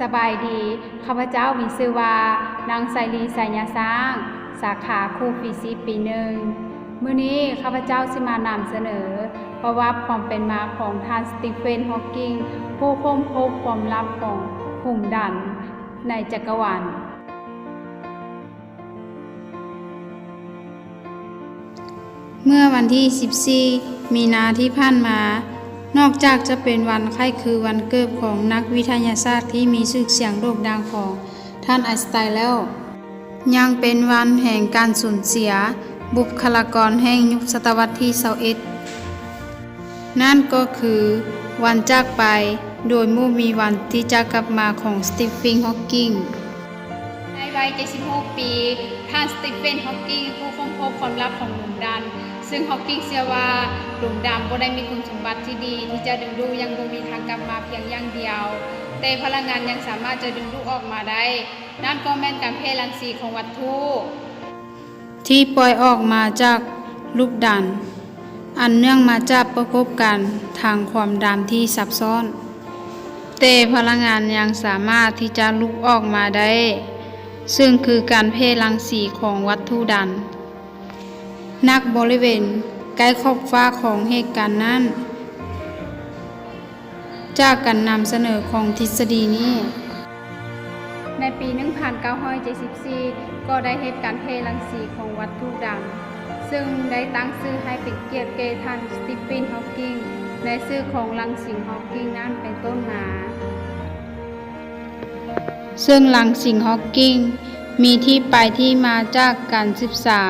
ສະບາຍດີ, ຂ້າພະເຈົ້າມີຊື່ວ່າ ນາງ ໄຊລີ ໄຊຍະຊ້າງ, ສາຂາຄູຟີຊິກປີໜຶ່ງ. ມື້ນີ້ຂ້າພະເຈົ້າຊິມານຳສະເໜີປະຫວັດຄວາມເປັນມາຂອງທ່ານ ສະຕິບເຟນ ຮອກກິງ, ຜູ້ຄົ້ນພົບຄວາມລັບຂອງຫຸມດັນໃນຈັກກະວານ. ເມື່ອວັນທີສິບສີ່ ມີນາທີ່ຜ່ານມາ, ນອກຈາກຈະເປັນວັນຄ້າຍຄືວັນເກີດຂອງນັກວິທະຍາສາດທີ່ມີຊື່ສຽງໂດ່ງດັງຂອງທ່ານໄອນສະໄຕນແລ້ວ, ຍັງເປັນວັນແຫ່ງການສູນເສຍບຸກຄະລາກອນແຫ່ງຍຸກສະຕະວັດທີຊາວເອັດ. ນັ້ນກໍຄືວັນຈາກໄປໂດຍບໍ່ມີວັນທີ່ຈະກັບມາຂອງ ສະຕິບເຟນ ຮອກກິງ. ໃນໄວເຈັດສິບຫົກປີ, ທ່ານ ສະຕິບເຟນ ຮອກກິງ, ຜູ້ຄົ້ນພົບຄວາມລັບຂອງຫຼຸມດຳ, ເຊິ່ງ ຮອກກິງ ເຊື່ອວ່າ ຫຼຸມດຳບໍ່ໄດ້ມີຄຸນສົມບັດທີ່ດີທີ່ຈະດຶງດູດຢ່າງບໍ່ມີທາງກັບມາພຽງຢ່າງດຽວ, ແຕ່ພະລັງງານຍັງສາມາດຈະດຶງດູດອອກມາໄດ້, ນັ້ນກໍແມ່ນການແຜ່ລັງສີຂອງວັດຖຸ ທີ່ປ່ອຍອອກມາຈາກລູກດັນ, ອັນເນື່ອງມາຈາກປະກົບການທາງຄວາມດັນທີ່ຊັບຊ້ອນ, ແຕ່ພະລັງງານຍັງສາມາດທີ່ຈະຫຼຸດອອກມາໄດ້, ເຊິ່ງຄືການແຜ່ລັງສີຂອງວັດຖຸດັນ. ນັກບໍລິເວນໃກ້ຂອບຟ້າຂອງເຫດການນັ້ນ ຈາກການນຳສະເໜີຂອງທິດສະດີນີ້, ໃນປີໜຶ່ງພັນເກົ້າຮ້ອຍເຈັດສິບສີ່ ກໍໄດ້ເຮັດການແຜ່ລັງສີຂອງວັດຖຸດຳ, ເຊິ່ງໄດ້ຕັ້ງຊື່ໃຫ້ເປັນກຽດແກ່ທ່ານ ສະຕິບເຟນ ຮອກກິງ ໃນຊື່ຂອງລັງສີ ຮອກກິງ ນັ້ນເປັນຕົ້ນມາ. ເຊິ່ງລັງສີ ຮອກກິງ ມີທີ່ໄປທີ່ມາຈາກການສຶກສາ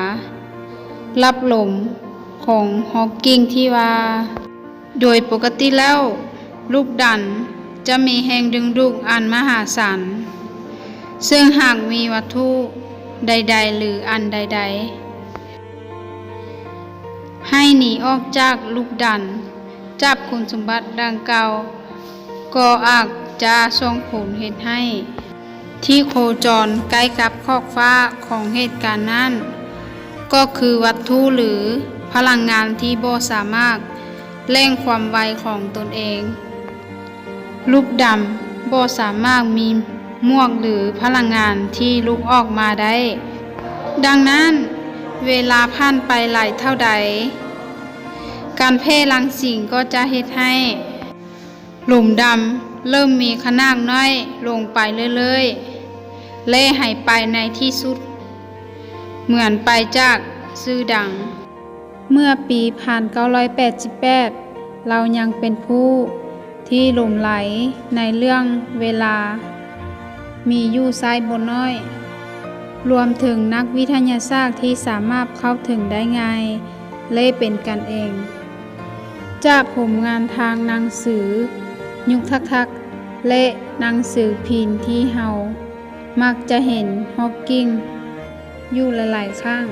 ລັບລົມຂອງ ຮອກກິງ ທີ່ວ່າ ໂດຍປົກກະຕິແລ້ວ ລູກດັນຈະມີແຮງດຶງດູດອັນມະຫາສານ, ເຊິ່ງຫາກມີວັດຖຸໃດໆ ຫຼື ອັນໃດໆ ໃຫ້ໜີອອກຈາກລູກດັນ, ຈັບຄຸນສົມບັດດັ່ງກ່າວ ກໍອາດຈະສົ່ງຜົນເຮັດໃຫ້ທີ່ໂຄຈອນໃກ້ກັບຂອບຟ້າຂອງເຫດການນັ້ນ, ກໍຄືວັດຖຸ ຫຼື ພະລັງງານທີ່ບໍ່ສາມາດເລັ່ງຄວາມໄວຂອງຕົນເອງ. ລູກດຳບໍ່ສາມາດມີໝວກ ຫຼື ພະລັງງານທີ່ຫຼຸດອອກມາໄດ້. ດັ່ງນັ້ນ, ເວລາຜ່ານໄປຫຼາຍເທົ່າໃດ, ການແຜ່ລັງສີກໍຈະເຮັດໃຫ້ ຫຼຸມດຳເລີ່ມມີຂະໜາດນ້ອຍລົງໄປເລື້ອຍໆ ແລະ ຫາຍໄປໃນທີ່ສຸດ ເໝືອນໄປຈາກຊື່ດັງ. ເມື່ອປີພັນເກົ້າຮ້ອຍແປດສິບແປດ ລາວຍັງເປັນຜູ້ທີ່ຫຼົງໄຫຼໃນເລື່ອງເວລາ ມີຢູ່ໃຊ້ບໍ່ໜ້ອຍ, ລວມເຖິງນັກວິທະຍາສາດທີ່ສາມາດເຂົ້າເຖິງໄດ້ງ່າຍ ແລະ ເປັນກັນເອງ. ຈາກຜົນງານທາງໜັງສືຍຸກທັກທັກ ແລະ ໜັງສືພິມທີ່ເຮົາມັກຈະເຫັນຮອກກິງຢູ່ຫຼາຍໆຄັ້ງ,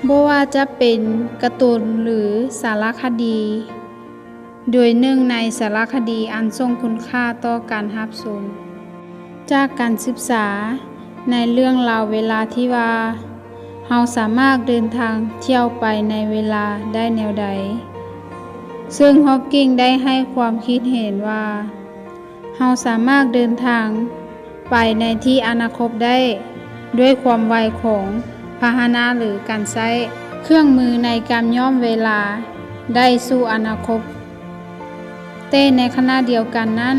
ບໍ່ວ່າຈະເປັນກາຕູນ ຫຼື ສາລະຄະດີ, ໂດຍໜຶ່ງໃນສາລະຄະດີອັນຊົງຄຸນຄ່າຕໍ່ການຮັບຊົມ ຈາກການສຶກສາໃນເລື່ອງລາວເວລາທີ່ວ່າ ເຮົາສາມາດເດີນທາງທ່ຽວໄປໃນເວລາໄດ້ແນວໃດ, ເຊິ່ງຮອກກິງໄດ້ໃຫ້ຄວາມຄິດເຫັນວ່າ ເຮົາສາມາດເດີນທາງໄປໃນທີ່ອະນາຄົດໄດ້ດ້ວຍຄວາມໄວຂອງພາຫະນະ ຫຼື ການໃຊ້ເຄື່ອງມືໃນການຍ້ອນເວລາໄດ້ສູ່ອະນາຄົດ. ແຕ່ໃນຂະນະດຽວກັນນັ້ນ,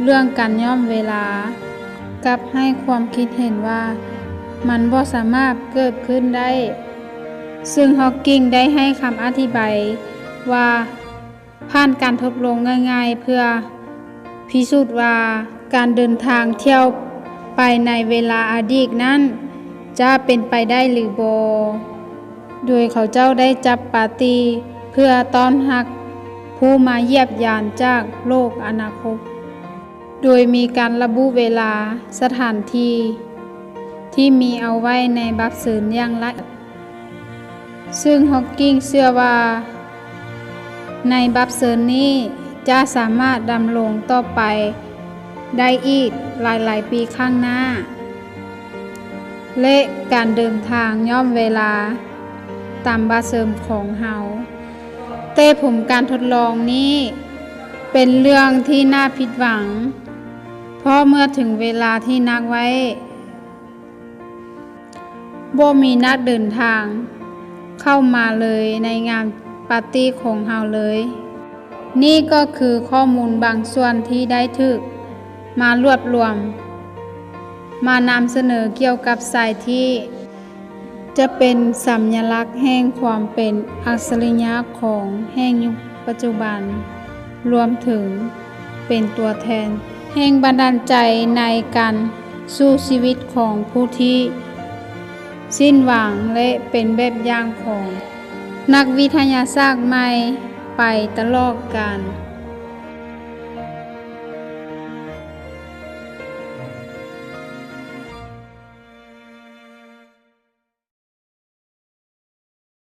ເລື່ອງການຍ້ອນເວລາກັບໃຫ້ຄວາມຄິດເຫັນວ່າມັນບໍ່ສາມາດເກີດຂຶ້ນໄດ້, ເຊິ່ງຮອກກິງໄດ້ໃຫ້ຄຳອະທິບາຍວ່າ ຜ່ານການທົດລອງງ່າຍໆ ເພື່ອພິສູດວ່າການເດີນທາງທ່ຽວໄປໃນເວລາອະດີດນັ້ນຈະເປັນໄປໄດ້ຫຼືບໍ່, ໂດຍເຂົາເຈົ້າໄດ້ຈັດປາຕີ້ເພື່ອຕ້ອນຮັບຜູ້ມາຢ້ຽມຢາມຈາກໂລກອະນາຄົດ, ໂດຍມີການລະບຸເວລາ, ສະຖານທີ່ທີ່ມີເອົາໄວ້ໃນບັດເຊີນຢ່າງລະອຽດ. ເຊິ່ງຮອກກິງເຊື່ອວ່າໃນບັດເຊີນນີ້ຈະສາມາດດຳລົງຕໍ່ໄປໄດ້ອີກຫຼາຍໆປີຂ້າງໜ້າ ແລະ ການເດີນທາງຍ້ອນເວລາຕາມບັດເຊີນຂອງເຮົາ. ແຕ່ຜົນການທົດລອງນີ້ເປັນເລື່ອງທີ່ໜ້າຜິດຫວັງ ເພາະເມື່ອເຖິງເວລາທີ່ນັດໄວ້, ບໍ່ມີນັກເດີນທາງເຂົ້າມາເລີຍໃນງານປາຕີ້ຂອງເຮົາເລີຍ. ນີ້ກໍຄືຂໍ້ມູນບາງສ່ວນທີ່ໄດ້ຖືກມາລວບລວມ, ມານຳສະເໜີກ່ຽວກັບສາຍທີ່ ຈະເປັນສັນຍາລັກແຫ່ງຄວາມເປັນອັດສະລິຍະຂອງແຫ່ງຍຸກປັດຈຸບັນ, ລວມເຖິງເປັນຕົວແທນແຮງບັນດານໃຈໃນການສູ້ຊີວິດຂອງຜູ້ທີ່ສິ້ນຫວັງ ແລະ ເປັນແບບຢ່າງຂອງນັກວິທະຍາສາດໃໝ່ໄປຕະຫຼອດການ.